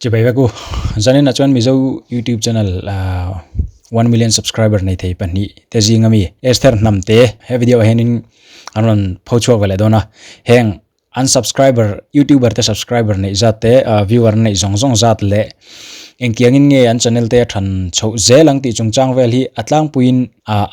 Chibai vek u. Zanin ah chuan Mizo YouTube channel 1 million subscriber nei thei pahnih te zing ami Esther Hnamte he video ah hianin an rawn pho chhuak ve leh dawn a. Heng an subscriber youtuber te subscriber neih zat te viewer neih zawng zawng zat leh engtiangin nge an channel te a than chhoh zel ang tih chungchang vel hi a tlangpuiin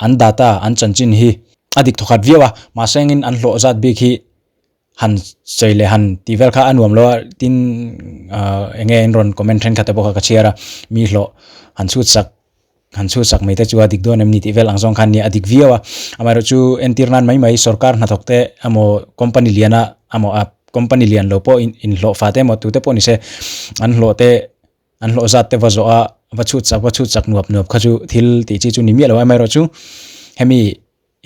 an data an chanchin hi a dik thawkhat viau a mahse engin an hlawh zat bik hi han sawi leh han tih vel kha a nuam lo a tin ah enge in rawn comment thenkhat te pawh kha ka chhiar a mi hlawh han chhut sak han chhut sak mai te chu a dik dawn em ni tih vel ang zawng khan nia a dik viau a amaherawh chu entir nan mai mai sorkar hnathawk te emaw company lian a emaw a company lian lo pawh in inhlawh fa te emaw tute pawh ni se an hlawh te an hlawh zat te va zawh a va chhut sak va chhut sak nuap nuap kha chu thil tih chi chu ni miah lo a amaherawh chu hemi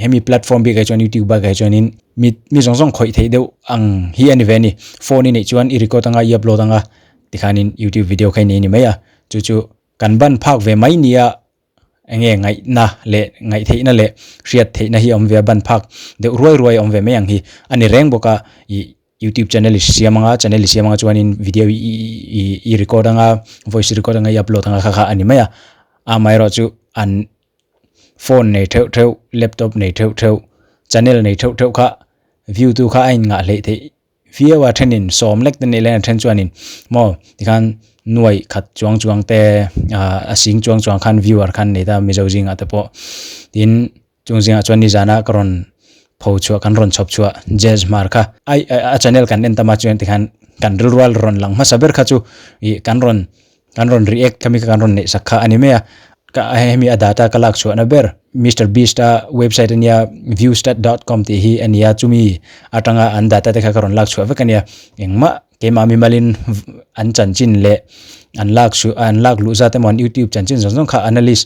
hemi platform bik ah chuan youtube bak ah chuanin mi mi zawng zawng khawih theih deuh ang hi a ni ve a ni phone i neih chuan i record anga i upload anga tikhanin youtube video kha i nei a ni mai a chu chu kan ban phak ve mai nia enge ngaihna leh ngaih theihna leh hriat theihna hi a awm ve a ban phak deuh ruai ruai a awm ve mai ang hi a ni reng bawk a ih youtube channel i siam anga channel i siam anga chuanin video i i i record anga voice record anga i upload anga kha kha a ni mai a amaherawhchu an phone nei theuh theuh laptop nei theuh theuh channel nei theuh theuh kha view tu kha a in ngah hleih theih viau a thenin sawm lek te nih leh a then chuanin maw tikhan nuai khat chuang chuang te ah a sing chuang chuang khan viewer khan nei ta mizo zingah te pawh tin chung zingah chuan nizana ka rawn pho chhuah kan rawn chhawp chhuah jazz hmar kha ai a channel kan en tam a chuan tikhan kan rilrual rawn lang hmasa ber kha chu ih kan rawn Kan rawn react khami kha kan rawn neih sak kha a ni mai a, ka hemi a data ka lak chhuahna ber Mister Beast a website ania viewstat dot com tih hi a nia chumi atanga an data te kha ka rawn lak chhuah vek a nia engmah keimah mimalin an chanchin leh an lak chhuah an lak luh zat emaw an youtube chanchin zawng zawng kha analyst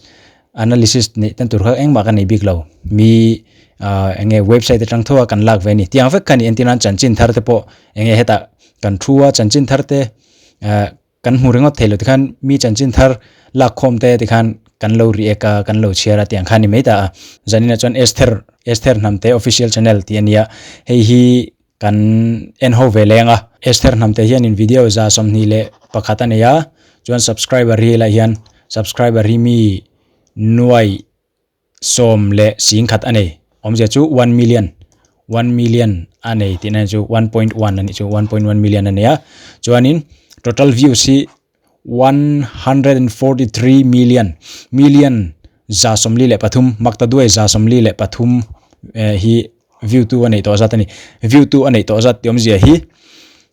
analysis neih tan tur kha engmah ka nei bik lo mi ah enge website atang tho a kan lak ve a ni tiang vek kha a ni entir nan chanchin thar te pawh enge hetah kan thu a chanchin thar te ah. Kan hmu ringawt thei lo tikhan mi chanchin thar lakkhawm te tikhan kan lo react a, kan lo chhiar a tiang kha a ni mai ta a. Zaninah chuan Esther, Esther Hnamte Official Channel tih a nia, hei hi kan en ho ve leng a. Esther Hnamte hianin video 21 a nei a, chuan subscriber hi helaiah hian subscriber hi mi nuai 10,000 a nei. Awmzia chu 1 million, 1 million a nei tihna chu 1.1 a nih chu, 1.1 million a nei a. Chuanin total views hi 143 million, million 143, maktaduai 143 hi view tu a neih tawh zat a ni. View tu a neih tawh zat tih awmzia hi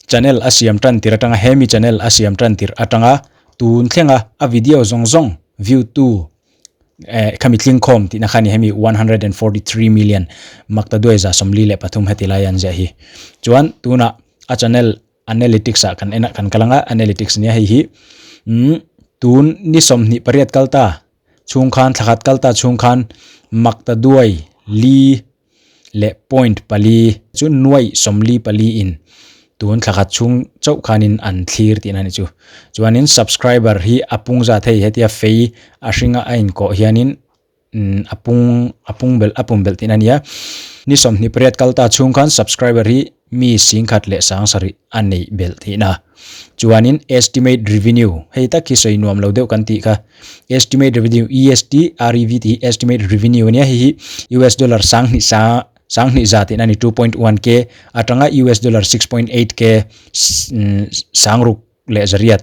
channel a siam tan tir atanga hemi channel a siam tan tir atanga tun thlenga a video zawng zawng view tu eh khami tlingkhawm tihna kha a ni hemi 143 million maktaduai 143 heti lai an ziah hi chuan tunah a channel analytics ah kan en a kan kal anga analytics nia hei hi umm tun ni 28 kal ta chhung khan thla khat kal ta chhung khan maktaduai li leh point pali chu nuai 44 in tun thla khat chhung chauh khanin an thlir tihna a ni chu chuanin subscriber hi a pung zat hei hetia fei a hringa a inkawh hianin umm a pung a pung belh a pum belh tihna a ni a ni 28 kal ta chhung khan subscriber hi mi 17,000 a neih belh tihna chuanin estimate revenue hei tak hi sawi nuam lo deuh kan tih kha estimate revenue est rev tih hi estimate revenue ania hei hi us dollar sanghnih sa sanghnih za tihna a ni 2.1 k atanga us dollar 6.8 k sangruk leh zariat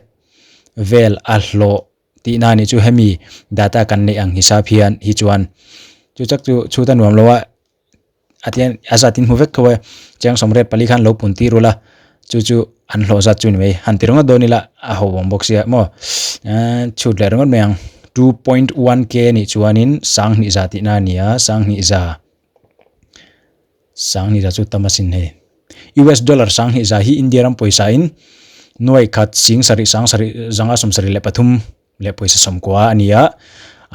vel a hlawh tihna a nih chu hemi data kan neih ang hisap hian hi chuan chu chak chu chhut a nuam lo a a tiang a zat in hmu vek tho e chiang 84 khan lo pun tir ula chu chu an hlawh zat chu ni mai han ti ringawt dawn ila a ho awm bawk sia maw ehh chhut leh ringawt mai ang 2.1 k a nih chuanin 2000 tihna a ni a 2000 2000 chu tam asin hei US dollar 2000 hi India ram pawisa in nuai khat sing sarih sang sarih zanga 73 leh pawisa 90 a ni a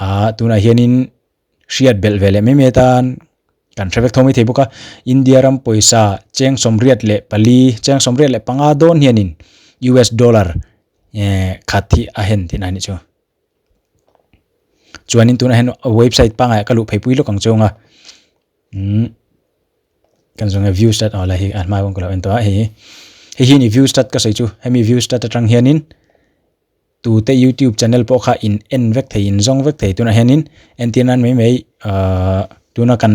ah tunah hianin hriat belh ve leh mai mai atan kan hre vek tho mai thei bawk a India ram pawisa cheng 84 cheng 85 dawn hianin US dollar eh khat hi a hen tihna a nih chu chuanin tunah hian website pangngai ah ka luh phei pui lawk ang chuang a umm kan zawnga view stat aw lai hi a hma kawng ka lo en tawh a hei hi hei hi a ni view stat ka sawi chu hemi view stat atang hianin. tute youtube channel pawh kha in en vek thei in zawng vek thei tunah hianin entir nan mai mai ahh tuna kan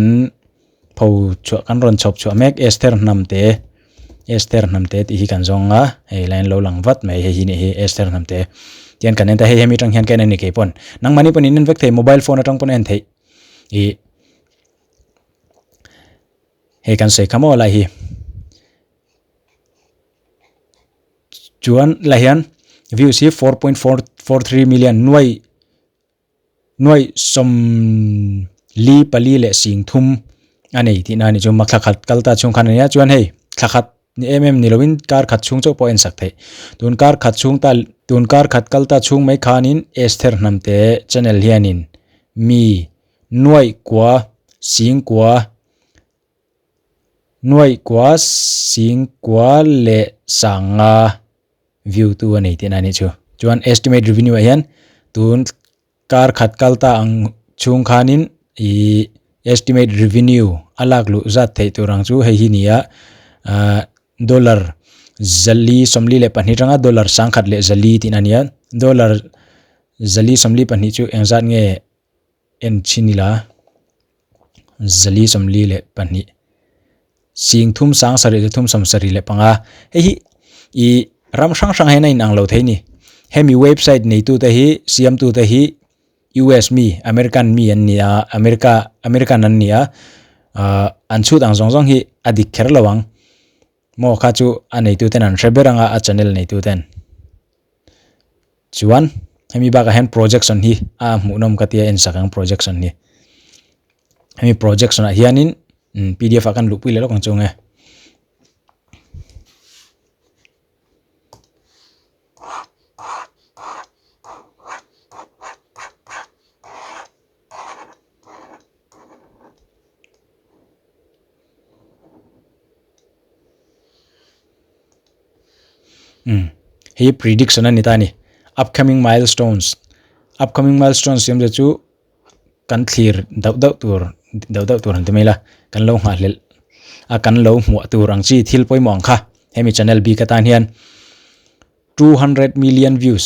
pho chhuah kan rawn chhawp chhuah mek Esther Hnamte Esther Hnamte tih hi kan zawng a hei lai an lo lang vat mai hei hi nih hi Esther Hnamte tihian kan en ta hei hemi atang hian ka en a ni kei pawn nangmahni pawn in en vek thei mobile phone atang pawn a en theih ih hei kan sawi kha maw lai hi. Chuan lah hian views hi 4.443 million nuai nuai sawmli pali leh sing thum a nei tihna a ni chu thla khat kal ta chhung khan a nia chuan hei thla khat ni em em ni lovin kar khat chhung chauh pawh a ensak theih tun kar khat chhung ta tun kar khat kal ta chhung mai khanin Esther Hnamte channel hianin mi nuai kua sing kua Nuaih kua sing kua leh sanga view tu a nei tihna a nih chu. Chuan estimate revenue ah hian tun kar khat kal ta ang chhung khanin ih estimate revenue a lak luh zat theih tur ang chu hei hi ni a ah dollar zali 42 atanga dollar 104 tihna a ni a dollar zali 42 chu engzat nge En chhin ila zali 42 sing thum sang sarih chu thum sawm sarih leh panga hei hi ih ram hrang hrang hian a inang lo thei a ni hemi website neitu te hi siamtu te hi US mi American mi an ni a America American an ni a ah an chhut ang zawng zawng hi a dik kher lo ang maw kha chu a neitu ten an hre ber ang a a channel neitu ten. Chuan hemi bakah hian projection hi a hmuhnawm ka tia en sak ang projection hi. Hemi projection ah hianin pdf ah kan luhpui leh lawk ang chu nge. Umm hei prediction a ni ta a ni upcoming milestones upcoming milestones siam zet chu kan thlir dauh dauh tur dauh dauh tur han ti mai ila kan lo nghahhlelh a kan lo hmuah tur ang chi thil pawimawh ang kha hemi channel bik atan hian 200 million views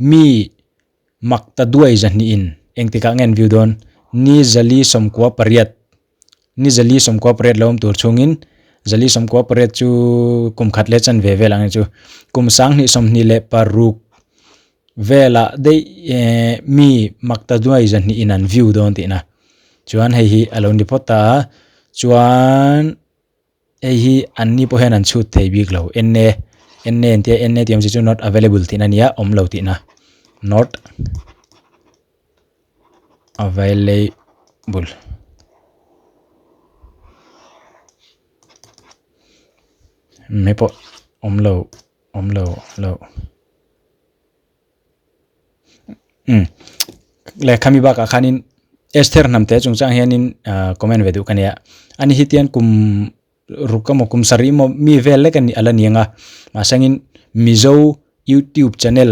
mi mak ta duai zahnihin engtikah nge an view dawn ni zali 98 Ni zali 98 lo awm tur chhungin zali 98 chu kum khat leh chanve vel ang chu. Kum 2026 velah daih eh mi makta duai zahnihin an view dawn tihna. Chuan hei hi a lo ni phawt ta a, chuan hei hi an ni pawh hian an chhut thei bik lo. N A N A an tia N A tih awmzia chu not available tihna a nia awm lo tihna not available. Hei pawh awm lo awm lo awm lo umm leh khami bakah khanin Esther hnamte chungchang hianin ah comment ve duh ka nia ani hi tian kum ruk emaw kum sarih emaw mi vel lek a ni ala ni ang a mahsangin Mizo youtube channel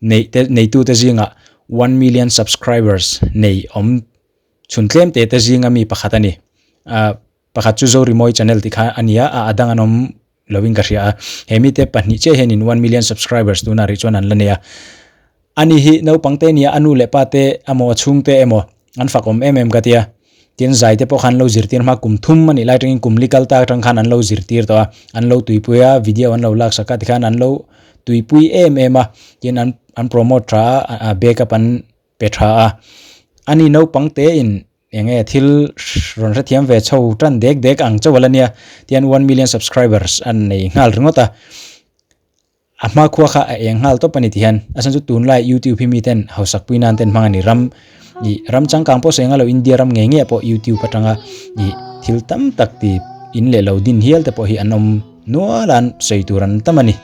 Neih te neitute zingah one million subscribers nei awm chhun tlem te te zinga mi pakhat a ni. Ah pakhat chu Zorimawi channel tih kha a ni a, a dang an awm lovin ka hria a. He mite pahnih chiah hianin one million subscribers tunah rih chuan an la nei a. Ani hi naupang te nia a nu leh pa te emaw a chhungte emaw an fak awm em em ka tia. Tin zai te pawh khan an lo zirtir hma kum thum a nih lai atangin kum li kal tak atang khan an lo zirtir tawh a, an lo tuipui a, video an lo laksak a tikhan an lo tuipui em em a, tin an an promote tha a, backup an pe tha a. Ani naupang te in eng nge thil rawn hrethiam ve chho tan dek dek ang chauh a la nia, tian one million subscribers an nei nghal ringawt a. A hma khua kha a eng nghal tawp a ni ti hian a chhan chu tunlai youtube hi miten hausak pui nan ten hmang a ni ram ih ram changkang pawh sawi anga lo India ram ngei ngei ah pawh youtube atanga ih thil tam tak ti in leh lo din hial te pawh hi an awm nual a an sawi tur an tam a ni.